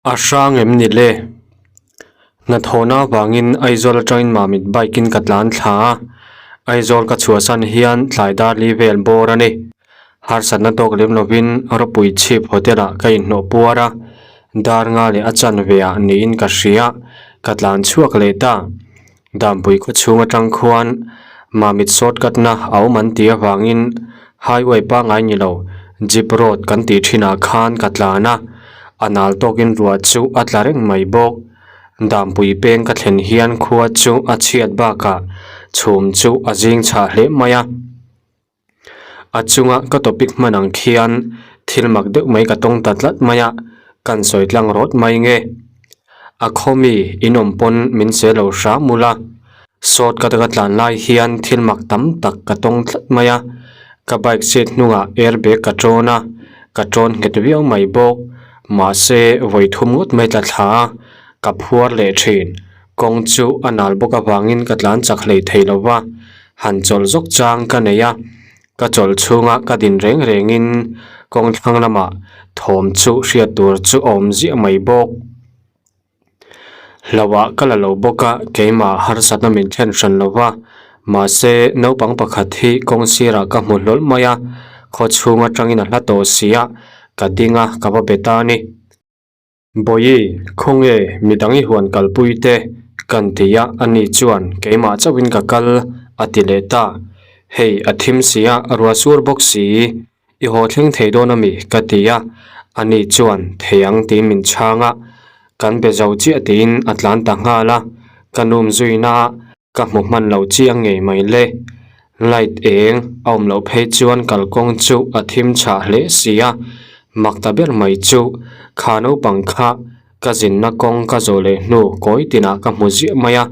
A hrang em ni le? Hnathawhna avangin Aizawl atangin Mamit bike in ka tlan thla a, Aizawl ka chhuahsan hian tlai dar li vel bawr a ni. Harsatna tawk lem lovin Rawpui Chhip Hotel ah ka inhnawh puar a, dar nga leh a chanve ah niin ka hria, ka tlan chhuak leh ta. Dampui khaw chhung atang khuan Mamit shortcut na a awm an tih avangin highway pangngai ni lo jeep road kan tih thinah khan ka tlan a, a nal tawkin ruah chu a tla reng mai bawk. Dampui peng ka thlen hian khua chu a chhiat bakah chhum chu a zing chhah hle mai a. A chunga ka topic hman ang khian thil mak deuh mai ka tawng ta tlat mai a, kan sawi tlang rawt mai nge. A khawmi in awm pawn min se lo hram ula, short cut ka tlan lai hian thil mak tam tak ka tawng tlat mai a, ka bike seat hnungah air bag ka tawn a, ka tawn nghet viau mai bawk, mahse vawi thum ngawt mai tla thla a, ka phuar leh thin. Kawng chu a nal bawk avangin ka tlan chak hlei thei lo va, han chawlh zawk chang ka nei a, ka chawlh chhunga ka din reng rengin kawng thlang lamah thawm chu hriat tur chu a awm ziah mai bawk. Hlauhah ka la lo bawk a, keimah harsatna min thlen hran lo va, mahse naupang pakhat hi kawng sirah ka hmu hlawl mai a, khaw chhung atangin a hla tawh si a, ka ding a, ka va be ta a ni. Bawihi, khawnge midang i huan kalpui te kan ti a, ani chuan keimah chauhin ka kal a ti leh ta. Hei a thim si a, ruah sur bawk si, i haw thleng thei dawn ami ka ti a, ani chuan thei ang tiin min chhang a, kan be zo chiah tiin a tlan ta nghal a, ka num zuina a. Ka hmu hman lo chiang ngei mai le. Light eng a awm loh phei chuan kalkawng chu a thim chhah hle si a, mak ta ber mai chu kha naupang kha ka zinna kawng ka zawh leh hnu kawi tinah ka hmu ziah mai a,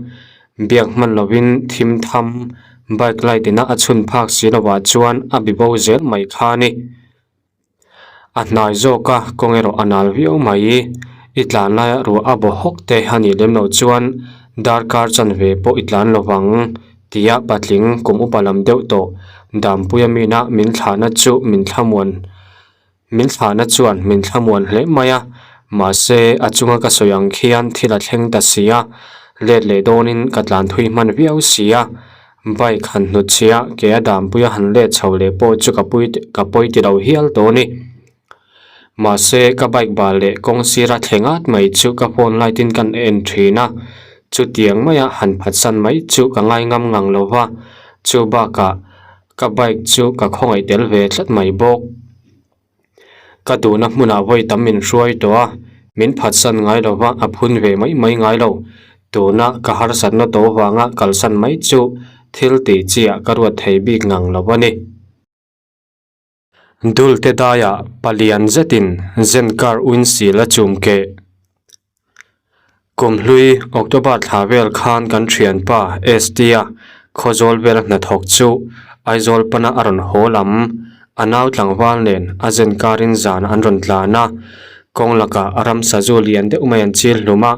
biak hman lovin thim tham bike light ina a chhun phak si lovah chuan a bi bo zel mai kha a ni. A hnai zawk a kawng erawh a nal viau mai. I tlan laia ruah a baw hawk te a nih lem loh chuan darkar chanve pawh i tlan lo vang tia patling kum upa lam deuh tawh Dampuia mina min thlahna chu min thlamuan min thlahna chuan min thlamuan hle mai a. Mahse a chunga ka sawi ang khian thil a thleng ta si a, let leh dawnin ka tlan thui hman viau si a. Bike han hnut chhia ke a danpui a han let chho leh pawh chu ka pui ka pawi ti lo hial tawh a ni. Mahse ka bike bal leh kawng sira thleng at mai chu ka phone light in kan en thin a, chutiang maia han phatsan mai chu ka ngai ngam ngang lo va, chu bakah ka bike chu ka khawngaih tel ve tlat mai bawk. Ka duhna hmunah vawi tam min hruai tawh a, min phatsan ngai lo va, a phun ve mai mai ngai lo. Tuna ka harsatna tawh vanga kalsan mai chu thil tih chiah ka ruat thei bik ngang lo a ni. Dulte daiah palian zetin zen kar windshield a chum keh. Kum hlui October thla vel khan kan thianpa ST-a Khawzawl vela hnathawk chu Aizawl pana a rawn haw lam. A nau tlangval nen a zen karin zan an rawn tlan a, kawng lakah a ramsa zu lian deuh mai an chil hlum a,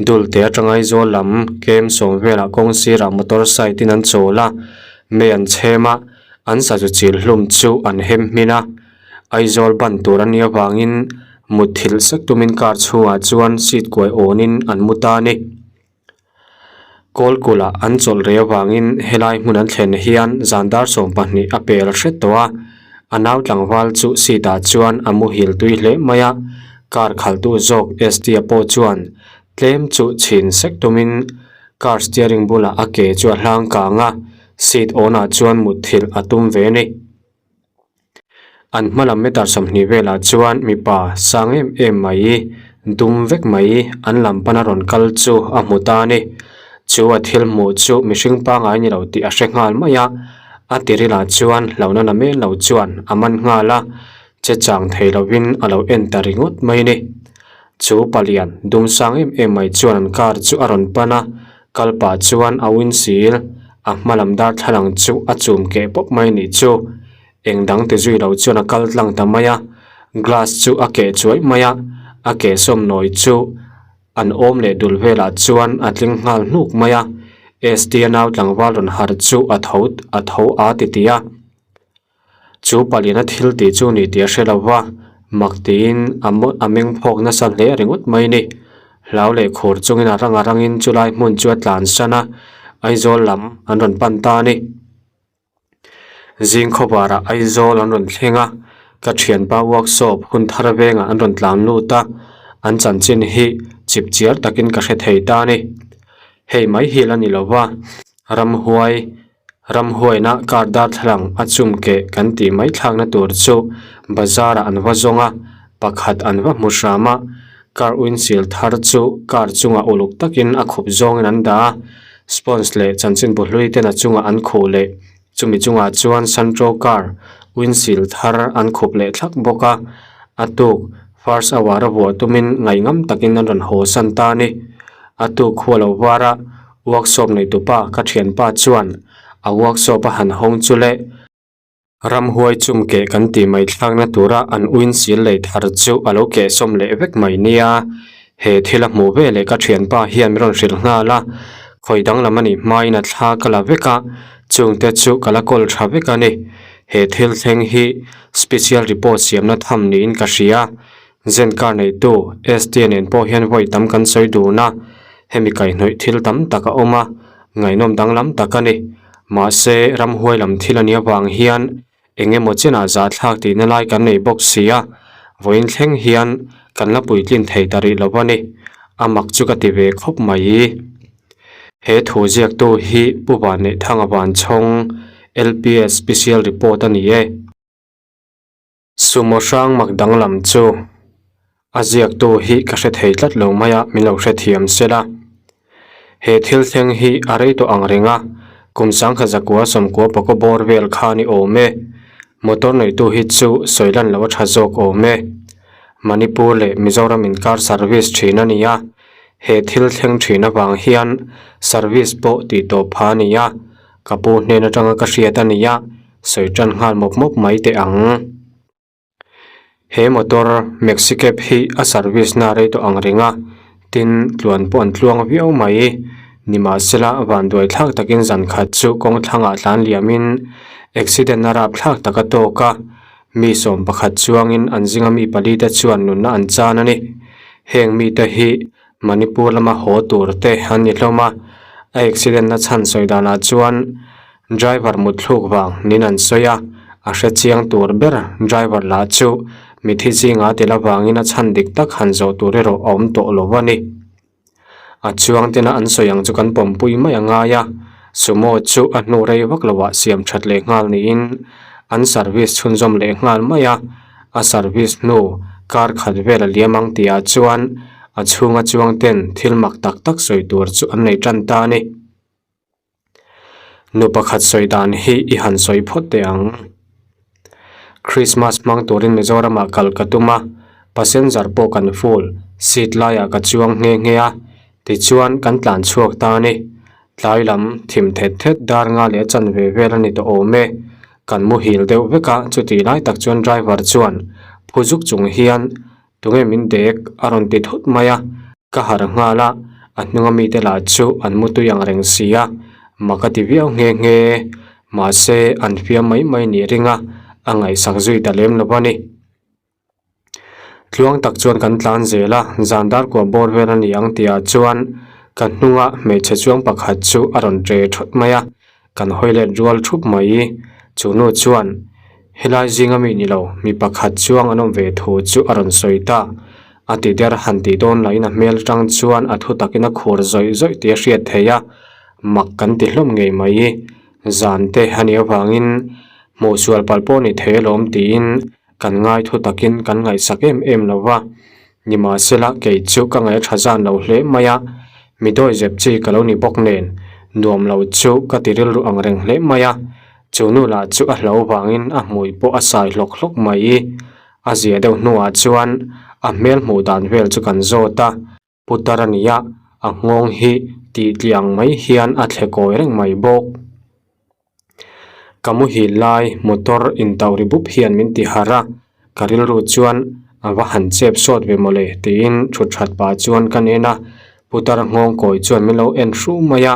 Dulte atanga Aizawl lam kem sawm velah kawng sirah motor side in an chawl a, mei an chhem a, an sazu chil hlum chu an hem hmin a. Aizawl ban tur a nih avangin mutthilh sek tumin car chhungah chuan seat kuai awnin an mu ta a ni. Kawlkula an chawlh rei avangin helai hmun an thlen hian zan dar 20 a pel hret tawh a, a nau tlangval chu seat ah chuan a muhil tui hle mai a, car khaltu zawk ST-a pawh chuan tlem chu chhin sek tumin car steering bulah a ke chu a hlang kang a, seat awnah chuan mutthilh a tum ve a ni. An hma lam meter 20 velah chuan mipa sang em em mai dum vek mai an lam pana rawn kal chu a hmu ta a ni. Chu a thil hmuh chu mihring pangngai ni lo tih a hre nghal mai a, a tirilah chuan hlauhna la men lo chuan a man nghal a, che chang thei lovin a lo en ta ringawt mai a ni. Chu palian dum sang em em mai chuan an car chu a rawn pan a, kal pah chuan a windshield a hma lam darthlalang chu a chum keh pawp mai a nih chu. Eng dang ti zui lo chuan a kal tlang ta mai a, glass chu a keh chuai mai a, a keh sawm nawi chu an awm leh dul velah chuan a tling nghal hnuk mai a, ST-a nau tlangval rawn harh chu a tho a tho a ti ti a. Chu paliana thil tih chu ni tih a hre lo va, Mak tiin a a meng phawk nasa hle ringawt mai a ni. Hlau leh khur chungin a rang a rangin chulai hmun chu a tlansan a, Aizawl lam an rawn pan ta a ni. Zing khawvarah Aizawl an rawn thleng a, ka thianpa workshop hun thar vengah an rawn tlan lut a, an chanchin hi chip chiar takin ka hre thei ta a ni. Hei mai hi la ni lo va, ramhuai ramhuaina car darthlalang a chum keh kan tih mai thlakna tur chu bazar ah an va zawng a, pakhat an va hmu hram a, car windshield thar chu car chungah uluk takin a khup zawngin an dah a. Sponge leh chanchinbu hlui ten a chungah an khuh leh chumi chungah chuan Santro car windshield thar an khup leh thlak bawk a, a tuk first hour a vuah tumin ngaihngam takin an rawn haw san ta a ni. A tuk khua lo var a, workshop neitupa ka thianpa chuan a workshop a han hawng chu le. Ramhuai chum keh kan tih mai thlakna tura an uinsil lei thar chu a lo keh sawm leh vek mai nia. He thil a hmuh ve leh ka thianpa hian min rawn hrilh nghal a, khawi danglam a nih hmain a thla ka la vek a, chungte chu ka la kawl tha vek a ni. He thil thleng hi special report siamna tham niin ka hria. Zen car neitu ST nen pawh hian vawi tam kan sawi dun a, hemi kaihhnawih thil tam tak a awm a, ngaihnawm danglam tak a ni. Mahse, ramhuai lam thil a nih avang hian eng emaw chenah zahthlak tihna lai kan nei bawk si a, vawiin thleng hian kan la puitlin thei ta rih lo a ni. A mak chu ka ti ve khawp mai. He thu ziaktu hi Pu Vanneihthanga Vanchhawng, LPS Special Report a ni e. Sumo hrang mak danglam chu a ziaktu hi ka hre thei tlat lo mai a, min lo hrethiam sel a. He thil thleng hi a rei tawh ang reng a, kum sangkhat zakua sawmkua pakaw bawr vel kha ni awm e. Motor neitu hi chu sawi lan loh a tha zawk awm e. Manipur leh Mizoram inkar service thin a ni a, he thil thleng thin avang hian service pawh tih tawp pha a ni a, ka pu hnen atanga ka hriat a ni a. Sawi tan nghal mawp mawp mai teh ang. He motor Maxi Cab hi a service na rei tawh ang reng a, tin tluan pawh an tluang viau mai. Nimahsela vanduai thlak takin zan khat chu kawng thlangah tlan liamin accident a rap thlak tak a tawk a, mi 11 chuangin an zinga mi pali te chuan nunna an chan a ni. Heng mite hi Manipur lama haw tur te an ni hlawm a, a accident na chhan sawi danah chuan Driver mutthluk vang nin an sawi a, a hre chiang tur ber driver lah chu mithi zinga tel avangin a chhan dik tak han zawh tur erawh a awm tawh lo a ni. A chuang tena an sawi ang chu kan pawmpui mai a ngai a, Sumo chu a hnu rei vak loah siam that leh nghal niin an service chhunzawm leh nghal mai a, a service hnu kar khat vel a liam ang tihah chuan a chhunga chuang ten thil mak tak tak sawi tur chu an nei tan ta a ni. Nu pakhat sawi dan hi i han sawi phawt teh ang. Christmas hmang turin Mizoramah kal ka tum a, passenger pawh kan full, seat laiah ka chuang nghe nghe a, tichuan kan tlan chhuak ta a ni. Tlai lam thim thet thet dar nga leh a chanve vel a ni tawh awm e. Kan muhil deuh vek a, chutih lai tak chuan driver chuan phu zuk chung hian Tunge min dek a rawn ti thut mai a, ka harh nghal a, a hnunga mite lah chu an mutui ang reng si a, mak a ti viau nghe nghe, mahse an fiam mai mai nih ring a, a ngaihsak zui ta lem lo a ni. Tluang tak chuan kan tlan zel a, zan dar kua bawr vel a ni ang tihah chuan ka hnunga hmeichhe chuang pakhat chu a rawn ṭe ṭhawt mai a, Kan hawi let rual thup mai. Chu nu chuan, Helai zinga mi ni lo, mi pakhat chuang an awm ve thu chu a rawn sawi ta. A ti der han tih dawn lahin a hmel atang chuan a thu takin a khur zawih zawih tih a hriat theih a, mak kan ti hlawm ngei mai. Zan te a nih avangin hmuh sual palh pawh ni thei alawm tiin kan ngai thu takin kan ngaihsak em em lo va. Nimahsela kei chu ka ngaih a tha zan lo hle mai a, mi dawi zep chi ka lo ni bawk nen nuam lo chu ka ti rilru ang reng hle mai a, chu nu lah chu a hlo vangin a hmui pawh a sai hlawk hlawk mai. A zia deuh hnuah chuan a hmel hmuh dan vel chu kan zawt a, putar a ni a, a nghawng hi tih tliang mai hian a thle kawi reng mai bawk. Ka muhil lai motor intauh ri bup hian min ti harh a, ka rilru chuan a va han chep sawt ve mawle tiin thut that pah chuan ka nen a, putar nghawng kawi chuan min lo en hru mai a,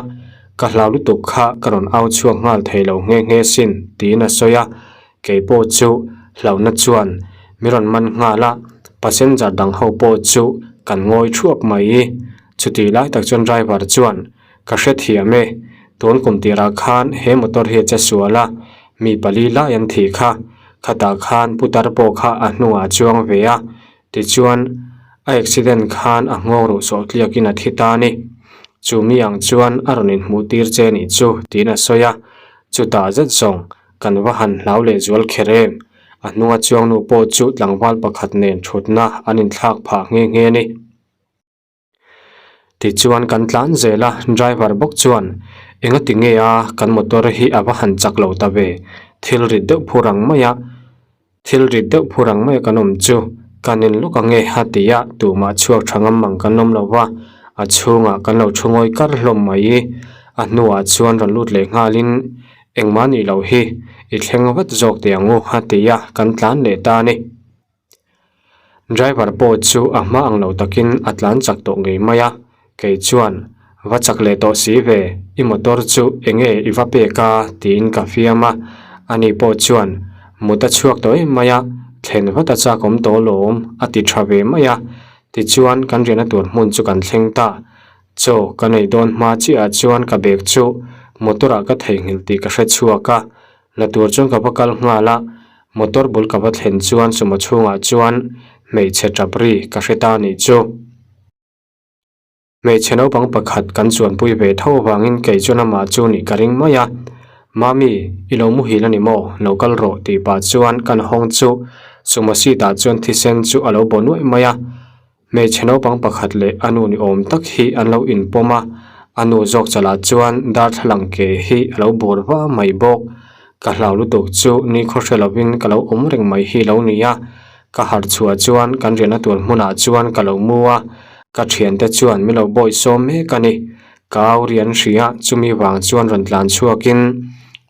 ka hlau lutuk kha ka rawn au chhuak nghal thei lo nghe nghe sin tiin a sawi a, kei pawh chu hlauhna chuan. Mi rawn man nghal a, passenger dang ho pawh chu kan ngawi thuap mai. Chutih lai tak chuan driver chuan, Ka hrethiam e, tun kum tirah khan he motor hi a che sual a, mi pali lai an thih kha, khatah khan putar pawh kha a hnungah a chuang ve a, tichuan a accident khan a nghawng ruh sawh tliakin a thi ta a ni. Chu mi ang chuan a rawn inhmuh tir che nih chu tiin a sawi a, chutah zet zawng kan va han hlau leh zual kher em? A hnunga chuang nu pawh chu tlangval pakhat nen thutna an inthlak phah nghe nghe a ni. Tichuan kan tlan zel a, driver bawk chuan engati nge a kan motor hi a va han chak lo ta ve, thil rit deuh phur ang mai a, thil rit deuh phur ang mai a kan awm chu kan in lawk ang e a ti a, tumah chhuak tha ngam ang kan awm lo va, a chhungah kan lo thu ngawi kar hlawm mai, a hnuah chuan rawn lut leh nghalin engmah nih loh hi i thleng vat zawk teh ang u a ti a, kan tlan leh ta a ni. Driver pawh chu a hma ang lo takin a tlan chak tawh ngei mai a, kei chuan, Va chak leh tawh si ve, i motor chu eng nge i va pek a? tiin ka fiam a, ani pawh chuan, Mut a chhuak tawh em mai a, thlen vat a chak awm tawh lawm, a ti tha ve mai a. Tichuan kan riahna tur hmun chu kan thleng ta. Chaw ka nei dawn hma chiahah chuan ka bag chu motor ah ka theihnghilh tih ka hre chhuak a, La tur chuan ka va kal nghal a, motor bul ka va thlen chuan sumo chhungah chuan hmeichhe tap ri ka hre ta nih chu. Hmeichhe naupang pakhat kan chuanpui ve tho avangin kei chuan amah chu nih ka ring mai a, Mami, i lo muhil a ni maw? Lo kal rawh tih pah chuan kan hawng chu sumo seat ah chuan thisen chu a lo baw nuaih mai a. Hmeichhe naupang pakhat leh a nu ni awm tak hi an lo inpawm a, a nu zawk chalah chuan darthlalang ke hi a lo bur va mai bawk. Ka hlau lutuk chu ni khaw hre lovin ka lo awm reng mai hi lo ni a, ka harh chhuah chuan kan riahna tur hmunah chuan ka lo mu a, ka thiante chuan min lo bawi sawm mek a ni. Ka au ri an hria, chumi vang chuan rawn tlan chhuakin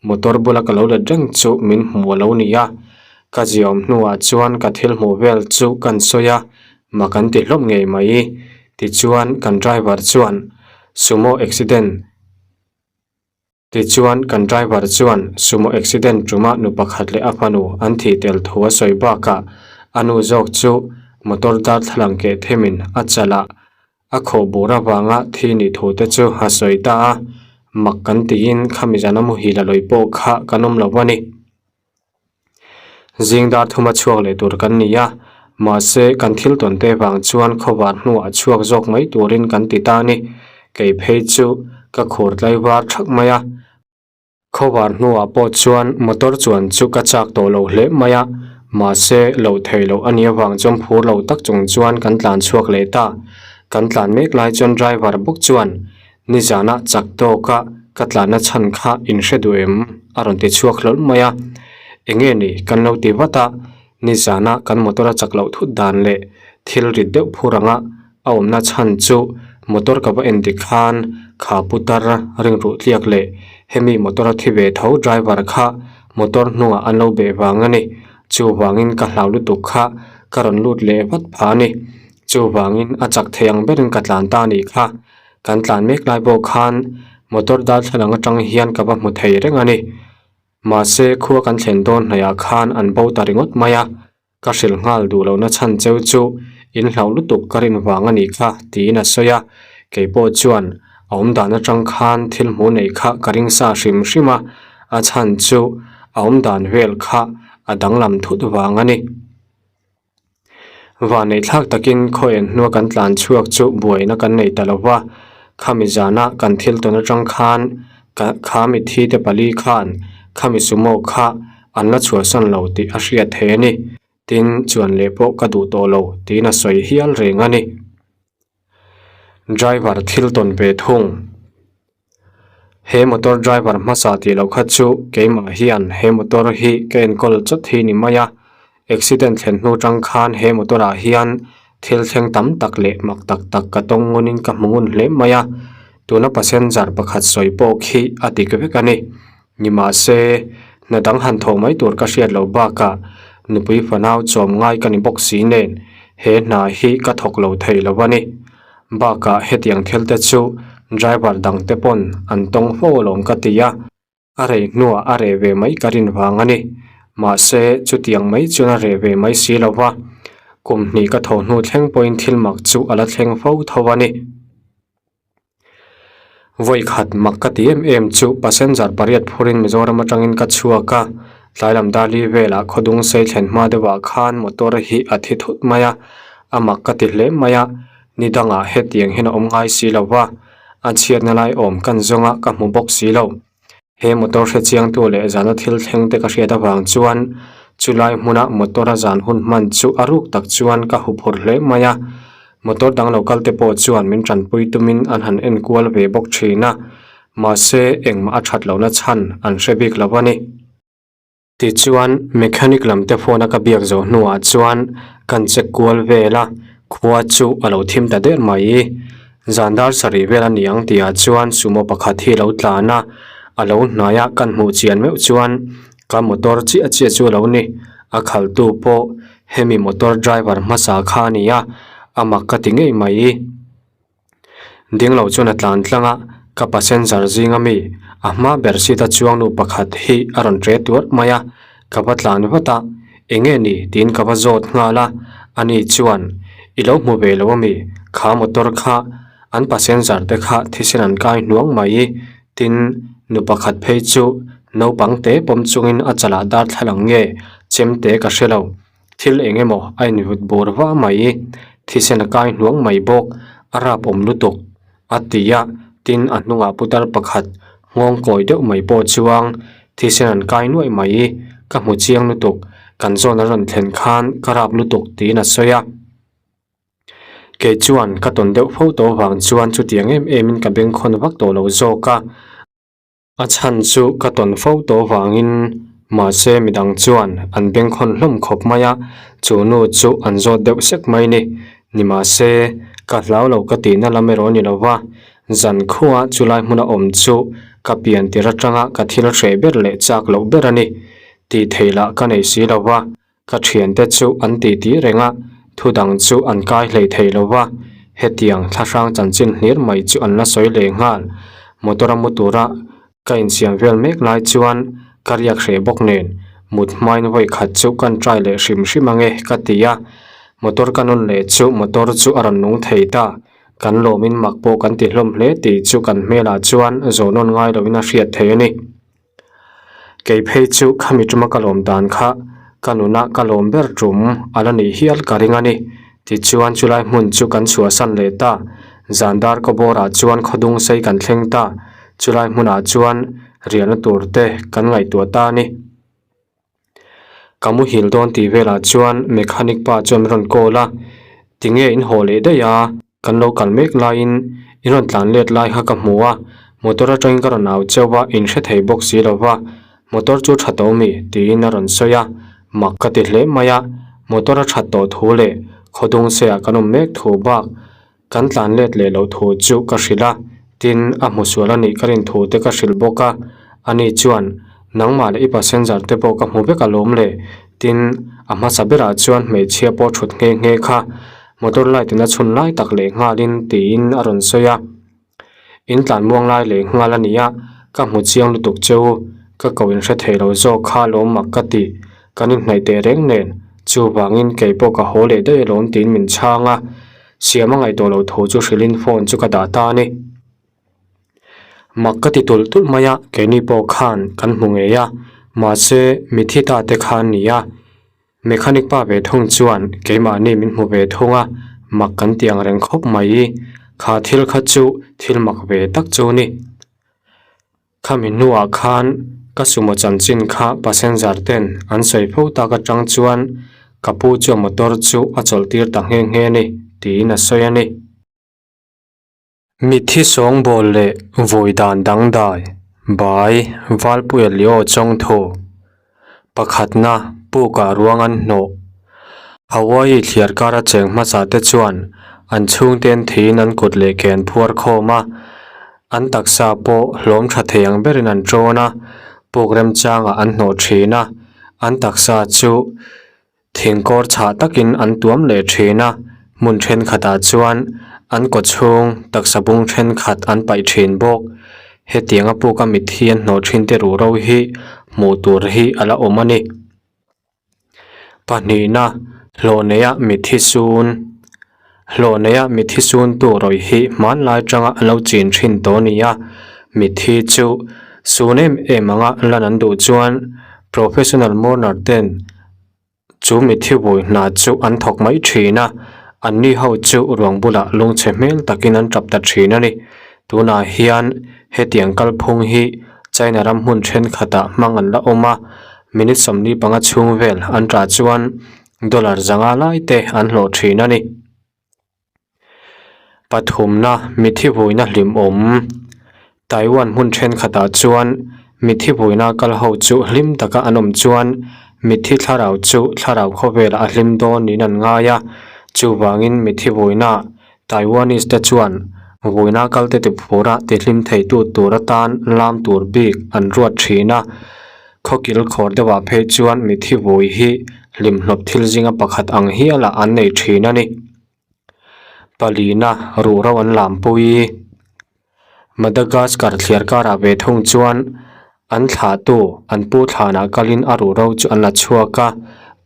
motor bula ka lo let reng chu min hmu a lo ni a, ka ziaawm hnuah chuan ka thil hmuh vel chu kan sawi a, Mak an ti hlawm ngei mai. Tichuan kan driver chuan Sumo accident Tichuan kan driver chuan Sumo accident ṭuma nu pakhat leh a fanu an thih tel thu a sawi bakah a nu zawk chu motor darthlalang keh themin a chalh a, a khawh bur avanga thi nih thu te chu a sawi ta a. Mak kan tiin khami zana muhil a lawi pawh kha kan awm lo a ni. Zing dar thuma chhuak leh tur kan ni a, mahse kan thil tawn te vang chuan khawvar hnuah chhuak zawk mai turin kan ti ta a ni. Kei phei chu ka khur tlai var thak mai a, khawvar hnuah pawh chuan motor chuan chu ka chak tawh lo hle mai a, mahse loh theih loh a nih avang chuan phur lo tak chung chuan kan tlan chhuak leh ta. Kan tlan mek lai chuan driver bawk chuan Nizanah chak tawka ka tlanna chhan kha in hre duh em? a rawn ti chhuak hlawl mai a. Enge ni kan lo ti vat a, nizanah kan motor a chak loh thut dan leh thil rit deuh phur anga a awmna chhan chu motor ka va en dik khan kha putar ringruh tliak leh hemi motor a thi ve tho driver kha motor hnungah an lo beh vang a ni. Chuvangin ka hlau lutuk kha ka rawn lut leh vat phah a ni. Chuvangin a chak thei ang berin ka tlan ta a nih kha. Kan tlan mek lai pawh khan motor darthlalang atang hian ka va hmu thei reng a ni. Mahse khua kan thlen dawn hnaihah khan an bo ta ringawt mai a, ka hrilh nghal duh lohna chhan cheu chu in hlauh lutuk ka rin vang a nih kha tiin a sawi a, kei pawh chuan a awm dan atang khan thil hmuh neih kha ka ring sa hrim hrim a, a chhan chu a awm dan vel kha a danglam thut vang a ni. Vanneih thlak takin khawiah hnua kan tlan chhuak chu buaina kan nei ta lo va, khami zana kan thil tawn atang khan kha mithi te pali khan khami sumo kha an la chhuahsan lo tih a hriat thei a ni. Tin, chuan leh pawh ka duh tawh lo tiin a sawi hial reng a ni. Driver thil tawn ve thung. He motor driver hmasa tih loh kha chu keimah hian he motor hi ka enkawl chawt hi ni mai a, accident thlen hnu tang khan he motor ah hian thil thleng tam tak leh mak tak tak ka tawng ngun in ka hmu ngun hle mai a, tuna passenger pakhat sawi pawh khi a dik vek a ni. Nimahse, hna dang han thawh mai tur ka hriat loh bakah nupui fanau chawm ngai ka ni bawk si nen he hna hi ka thawk lo thei lo a ni. Bakah hetiang thil te chu driver dang te pawn an tawng fo alawm ka ti a, a rei hnuah a reh ve mai ka rin vang a ni. Mahse, chutiang mai chuan a reh ve mai si lo va, kum hnih ka tho hnu thleng pawhin thil mak chu a la thleng fo tho a ni. Vawi khat mak ka ti em em chu passenger pariat phurin Mizoram atangin ka chhuak a, tlailam Dali velah khawdung sei thlen hma deuhah khan motor hi a thi thut mai a, a mak ka ti hle mai a, ni dangah hetiang hian a awm ngai si lo va, a chhiatna lai awm kan zawnga ka hmu bawk si lo. He motor hre chiangtu leh zana thil thleng te ka hriat avang chuan chulai hmuna motor a zan hun hman chu a ruk tak chuan ka hu phur hle mai a. Motor dang lo kal te pawh chuan min tanpui tumin an han en kual ve bawk thin a, mahse engmah a that lohna chhan an hre bik lo a ni. Tichuan, mechanic lam te phone a ka biak zawh hnuah chuan kan check kual vel a, khua chu a lo thim ta der mai. Zan dar sarih vel a ni ang tihah chuan sumo pakhat hi a lo tlan a, a lo hnai a kan hmuh chian meuh chuan ka motor chiah chiah chu a lo ni. A khaltu pawh hemi motor driver hmasa kha a ni a, a mak ka ti ngei mai. Ding lo chuan a tlan tlang a, ka passenger zinga mi a hma ber seat a chuang nu pakhat hi a rawn tre tuarh mai a, ka va tlan vat a, eng nge ni tiin ka va zawt nghal a, ani chuan i lo hmu ve lo ami, kha motor kha an passenger te kha thisen an kai hnuang mai tin nu pakhat phei chu naupang te pawm chungin a chalah darthlalang nge chemte ka hre lo. Thil eng emaw a invut bur va mai, thisen a kai hnuang mai bawk, a rap awm lutuk a ti a, tin a hnungah putar pakhat nghawng kawi deuh mai pawh chuang thisen an kai nuaih mai, ka hmu chiang lutuk, kan zawn a rawn thlen khan ka rap lutuk tiin a sawi a. Kei chuan ka tawn deuh fo tawh vang chuan chutiang em emin ka bengkhawn vak tawh lo zawk a. A chhan chu ka tawn fo tawh vangin mahse midang chuan an bengkhawn hlawm khawp mai a, chu nu chu an zawt deuh sek mai ni. Nimahse, ka hlau lo ka tihna lam erawh a ni lo va, zan khuaa chulai hmuna awm chu ka pian tir atanga ka thil hreh ber leh chak loh ber a ni. Tih theih lah ka nei si lo va, Ka thiante chu an titi reng a, thu dang chu an kai hlei thei lo va, hetiang thlahrang chanchin hlir mai chu an la sawi leh nghal. Motor a mu tura ka insiam vel mek lai chuan ka riak hreh bawk nen, mut hmain vawi khat chu kan try leh hrim hrim ange ka ti a, motor ka nawn leh chu motor chu a rawn nung thei ta. Kan lawmin mak pawh kan ti hlawm hle tih chu kan hmelah chuan zawh nawn ngai loin a hriat thei a ni. Kei phei chu khami tuma ka lawm dan kha ka nuna ka lawm ber tum a la nih hial ka ring a ni. Tichuan chulai hmun chu kan chhuahsan leh ta. Zan dar kaw bawrah chuan khawdung sei kan thleng ta. Chulai hmunah chuan riahna tur te kan ngaihtuah ta a ni. Ka muhil dawn tih velah chuan mechanic pa chuan min rawn call a, tinge in haw leh daih a, kan lo kal mek laiin in rawn tlan let lai kha ka hmu a, motor atangin ka rawn au cheuh a, in hre thei bawk si lo va, motor chu tha tawh mi tiin a rawn sawi a, mak ka ti hle mai a, motor a that tawh thu leh khawdung seah kan awm mek thu bak Kan tlan let leh loh thu chu ka hrilh a, tin, a hmu sual a nih ka rin thu te ka hrilh bawk a. Ani chuan, Nangmah leh i passenger te pawh ka hmu vek alawm le, tin, a hmasa berah chuan hmeichhia pawh thut nghe nghe kha motor light in a chhun lai tak leh nghalin tiin a rawn sawi a. In tlan muang lai leh nghal a nia, ka hmu chiang lutuk che u, ka ko in hre thei lo zawk kha alawm mak ka ti, kan inhnaih teh reng nen, chuvangin kei pawh ka haw leh daih alawm tiin min chhang a. Siam a ngaihtuah loh thu chu hrilhin phone chu ka dah ta a ni. Mak ka ti tulh tulh mai a, keini pawh khan kan hmu ngei a, mahse mithi ta te kha an ni a. Mechanic pa ve thung chuan keimahni min hmu ve thung a, mak kan ti ang reng khawp mai. Kha thil kha chu thil mak ve tak chu ni. Khami hnuah khan ka sumo chanchin kha passenger ten an sawi fo tak atang chuan ka pu chuan motor chu a chawlh tir ta nghe nghe a ni tiin a sawi a ni. Mitthi sawngbawl leh vawi dan dangdai bai Valpuia Leo Chawngthu Pakhatna pukah ruang an hnawh. Hawaii thliar kara cheng hmasa te chuan an chhungten thiin an kut leh ke an phuar khawm a, an taksa pawh hlawm tha thei ang berin an tawn a, puk remchangah an hnawh thin a, an taksa chu Thingkawr chhah takin an tuam leh thin a, hmun thenkhatah chuan an kawchhung taksa bung thenkhat an paih thin bawk. Hetianga puka mitthi an hnawh thin te ruhro hi hmuh tur hi a la awm a ni. Pahnihna, hlawh neia mitthi sun. Hlawh neia mitthi suntu rawih hi hmanlai tanga an lo chin thin tawh a ni a, mitthi chu sun em em anga lan an duh chuan professional mourner ten Chu mitthi vui hna chu an thawk mai thin a, anni ho chu ruang bulah lungchhe hmel takin an tap ta thin a ni. Tunah hian hetiang kalphung hi China ram hmun thenkhatah hmang an la awm a, minute 45 chhung vel an tah chuan dollar zanga lai te an hlawh thin a ni. Pathumna, Mithi vuina hlimawm. Taiwan hmun thenkhatah chuan mithi vuina kal ho chu hlim taka an awm chuan mithi thlarau chu thlarau khawvelah a hlim dawn niin an ngai a. Chuvangin mithi vuina Taiwanese te chuan vuina kalte tiphura tihlim theitu tur atan lam tur bik an ruat thin a. Khawkil khawr deuhah phei chuan mithi vui hi hlimhlawp thil zinga pakhat ang hialah an nei thin a ni. Palina ruhro an lampui. Madagascar thliar karah ve thung chuan an thlahtu an pu thlanah kalin a ruhro chu an la chhuak a,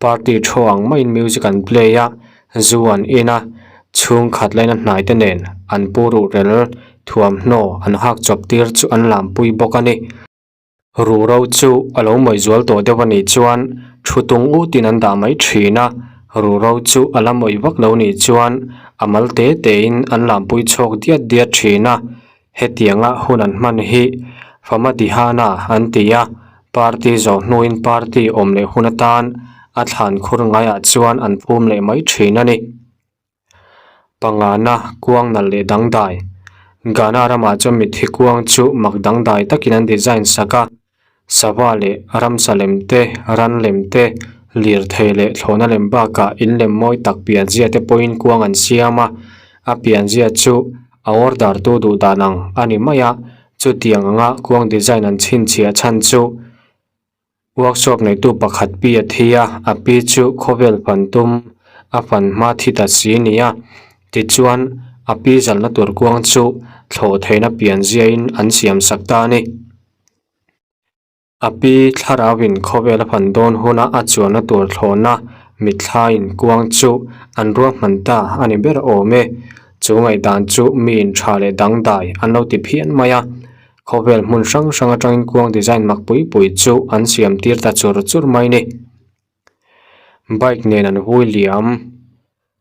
party thu ang maiin music an play a, zu an in a, chhungkhat laina hnai te nen an pu ruhrel thuamhnaw an hak chawp tir chu an lampui bawk a ni. Ruhro chu a lo mawih zual tawh deuh a nih chuan thu tung utin an dah mai thin a, ruhro chu a la mawih vak lo nih chuan a mal te tein an lampui chhawk diat diat thin a, hetianga hun an hman hi Famadihana an ti a, party zawh hnuin party awm leh hun atan a thlan khur ngaiah chuan an phum leh mai thin a ni. Pangana kuang nalh leh dangdai. Ghana ramah chuan mitthi kuang chu mak dangdai takin an design sak a, sava leh ramsa lem te, ran lem te, lirthei leh thlawhna lem bakah in lem mawi tak pianzia te pawhin kuang an siam a, a pianzia chu a order tu duh dan ang a ni mai a, chutiang anga kuang design an chhinchhiah chhan chu Workshop neitu pakhat pi a thi a, a pi chu khawvel fan tum a fan hma thi ta si ni a. Tichuan, a pi zalna tur kuang chu thlawh theihna pian ziain an siam sak ta a ni. A pi thlarauin khawvel a fan dawn huna a chuanna tur thlawhna mitthlaiin kuang chu an ruahman ta a ni ber awm e. Chu ngaihdan chu miin tha leh dangdai an lo ti phian mai a. Khawvel hmun hrang hrang atangin kuang design mak pui pui chu an siam tir ta chur chur mai ni. Bike nen an hui liam.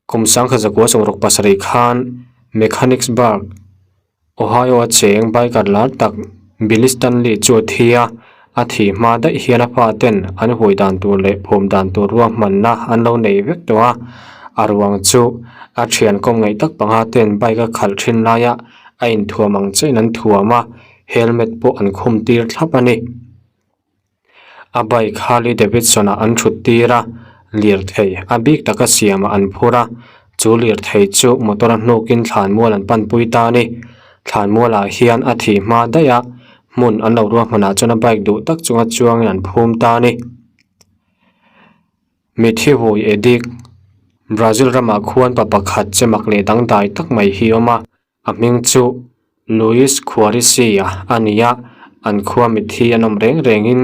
Kum sangkhat zakua sawmruk pasarih khan Mechanicsburg, Ohio a cheng biker lar tak Billy Stanley chu a thi a, a thih hma daih hian a pa ten an hui dan tur leh phum dan tur ruahmanna an lo nei vek tawh a, a ruang chu a thian kawm ngaih tak panga ten bike a khalh thin laia A inthuam ang chiahin an thuam a, helmet pawh an khum tir thlap a ni. A bike Harley Davidson ah an thut tir a, lirthei a bik taka siamah an phur a, chu lirthei chu motor a hnukin thlanmual an panpui ta a ni. Thlanmualah hian a thih hma daih a, hmun an lo ruahmanah chuan a bike duh tak chunga chuangin an phum ta a ni. Mitthi vui edik, Brazil ramah khuan pa pakhat che mak leh dangdai tak mai hi awm a, a hming chu Luiz Khuarisi-a a ni a, an khua mitthi an awm reng rengin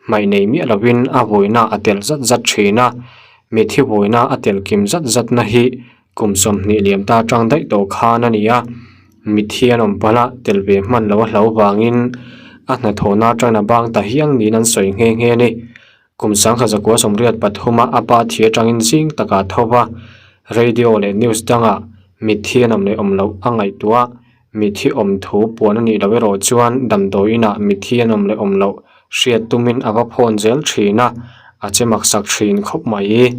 hmaih nei miah lovin a vuina a tel zat zat thin a, mitthi vuina a tel kim zat zatna hi kum 20 liam ta atang daih tawh khan a ni a, mitthi an awm palh a, tel ve hman lo a hlo vangin a hnathawhna atangin a bang ta hial niin an sawi nghe nghe a ni. Kum sangkhat zakua sawmriat pathuma a pa thi atangin zing takah tho va, radio leh news dangah mitthi an awm leh awm loh a ngaihtuah. Mitthi awm thu puan a nih loh erawh chuan damdawi inah mitthi an awm leh awm loh hriat tumin a va phawn zel thin a, a che maksak thin khawp mai.